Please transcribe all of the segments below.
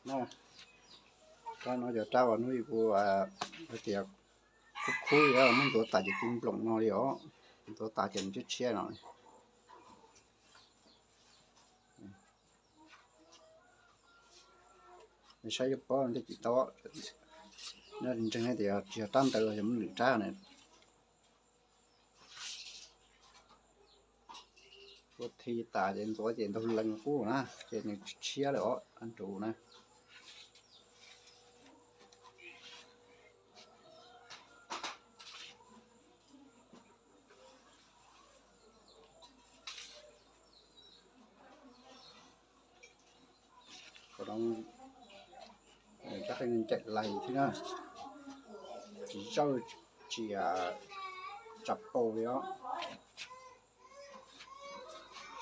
Rab no yog rab uas hnub ib kuv hais tias khub khub li, muab ntxuav tas ces ci nploom no li os. Ntxuav tas ces nws tshiab tshiab no. Saib yuav paub ntej tsis tau, ntseeg tias tsis yog rab ntawd los yog muab lwm rab na. Ua thi tas ces ntxuav ces ntau lees qub na, ces nws tshiab lawm os, nruv na. Rab qeej ncaim lais thiab na, tsis zawj tsis tsa paus li os.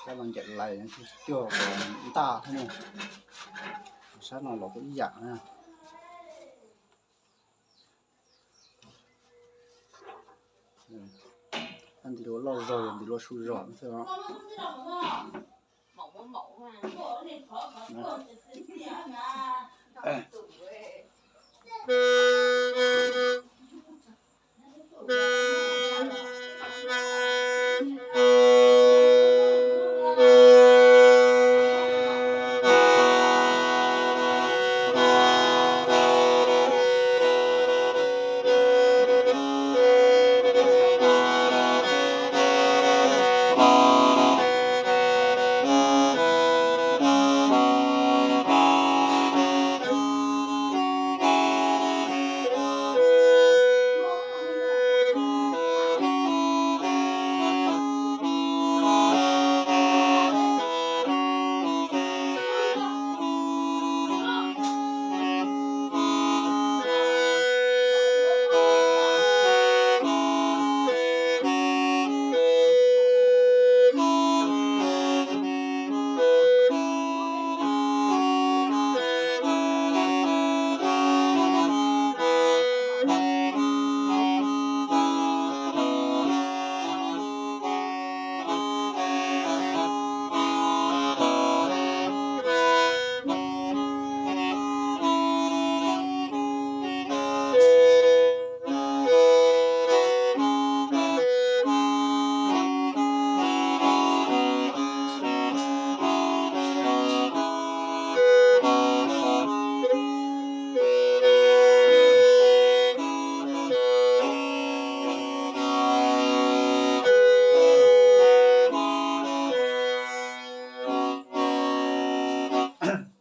Sab no ncaim lais cuag ntaj thiab na, sab no los kuj ib yam na. Nti lua loj zog, nti lua su zog xwb.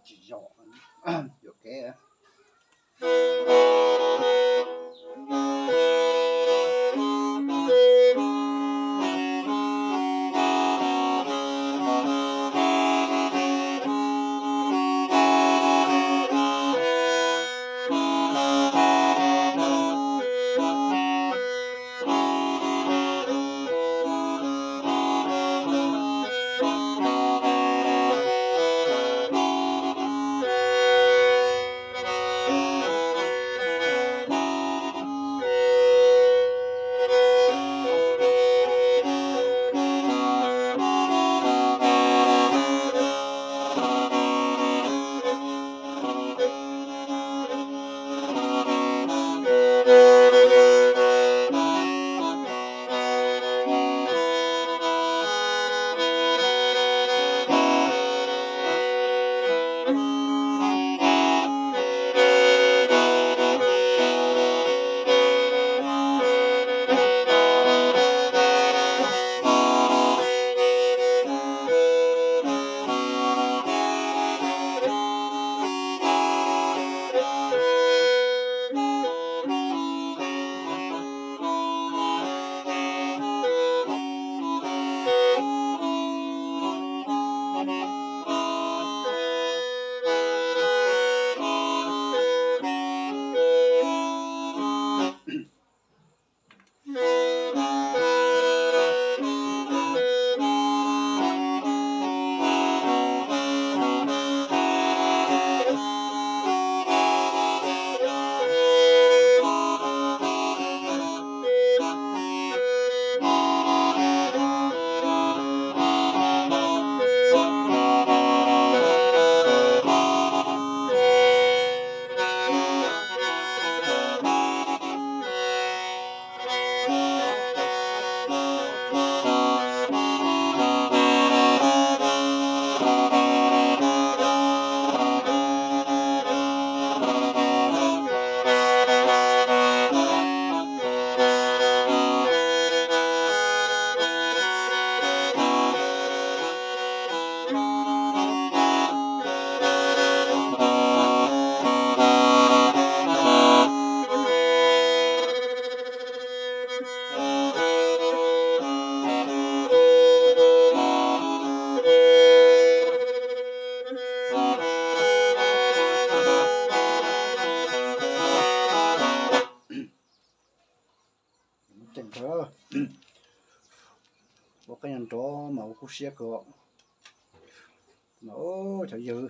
Tsis yog, yuam kev. siab kawg. Cov yawg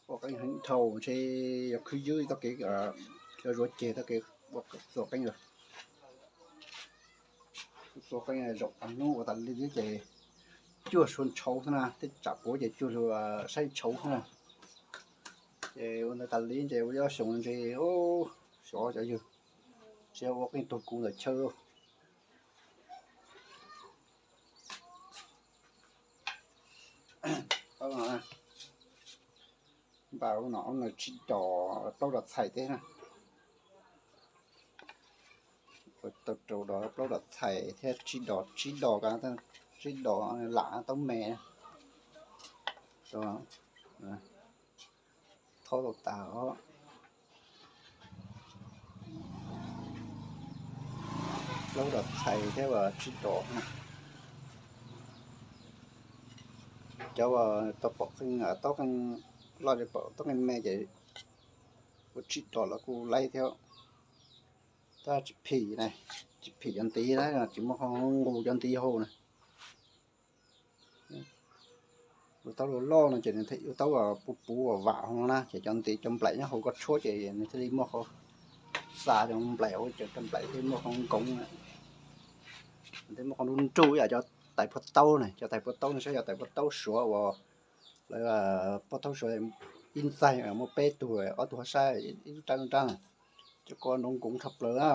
ua qeej heev dhau ntshe yog khwb ywb txoj kev, cov zuav ceg txoj kev ua txua qeej. Txua qeej zaum tag hnub ua tas li xwb ces cuag suav ntshauv xwb na, tej tsam puav ces cuag luag saib ntshauv xwb na. Ces ua ntawd tas li ces ua ob xyoos ntshe xyov cov yawg ntshe ua qeej tuag kuv ntawm chaw. Npaj no tsib dos plaub dos txhais thiab na. Tau rau dos plaub dos txhais thiab tsib dos, tsib dos, tsib dos lam taub me. Thaub tau tas os. Plaub dos txhais thiab tsib dos. Cov uas tau pom qeej, tau qeej loj, tau qeej me ces ua tsib dos los kuj laib thiab. Tab tsis phim na, tsis phim cov ntiv na, tsis muaj qhov nqus cov ntiv hauv na. Ua taub loj loj no ces nws thiaj ua taub puv puv vam vam hauv no na, ces cov ntiv cov nplaim nyob hauv koj tshuab ces nws thiaj li muaj qhov xa cov nplaim hauv, cov nplaim thiaj muaj qhov nkoov na. Nws thiaj muaj qhov nruj nruj ib yam cov tais phua taub na, cov tais phua taub no saib cov tais phua taub suav uas lawv, phua taub suav ib ntxaig muaj peb tug ob tug hauv sab ib lub rab lub rab na, cov ko nkoov nkoov tshaj plaws na.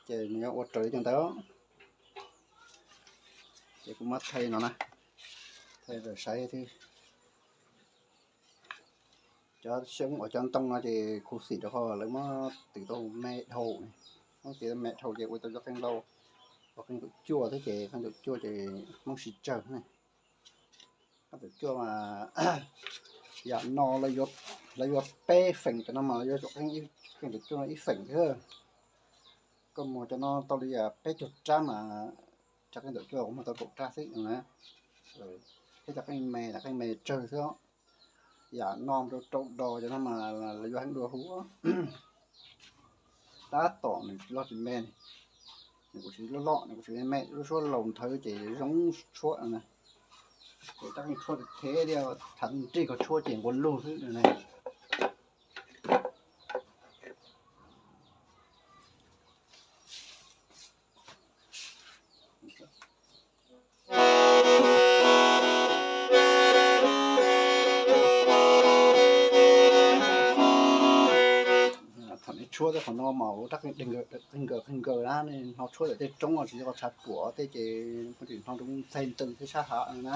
Ces nws yuav ua raws li cov ntawd. Ces kuv muab thaij no na, thaij saib thiab. Cov xyoob uas cov ntoo no ces khuv xim rau qhov lawv muab twm tau me dhau, muab twm tau me dhau ces ua tau cov qeej lauj, ua qeej nkaum cuaj thiab ces qeej nkaum cuaj ces Hmoob siv tsawg ne. Qeej nkaum cuaj mas yam no lawv yuav peb feem, cov no mas lawv yuav tsum qeej nkaum cuaj no ib feem thiab. Koj muag cov no tau li peb caug rab mas cov qeej nkaum cuaj kuv muag tau kaum rab xwb na. Thiab cov qeej me, qeej me tsawg xwb. Yam no rau rau dos cov no mas lawv yuav heev dua huv. Tab tom nws tsis loj tsis me, nws kuj tsis loj loj, nws kuj tsis me me, lub suab laus nthawv ces zoo tshuab na. Ces rab qeej tshuab thev thiab, thav nrig koj tshuab ces nqua lug xwb na. Thaum nej tshuab tej qhov no mas ua rab qeej qeej nkaws qeej nkaws na, nej hno tshuab ntawm tej roob tsis yog qhov tshav puam tej ces tsis hno rau ntxhais ntws thiab sab hav na.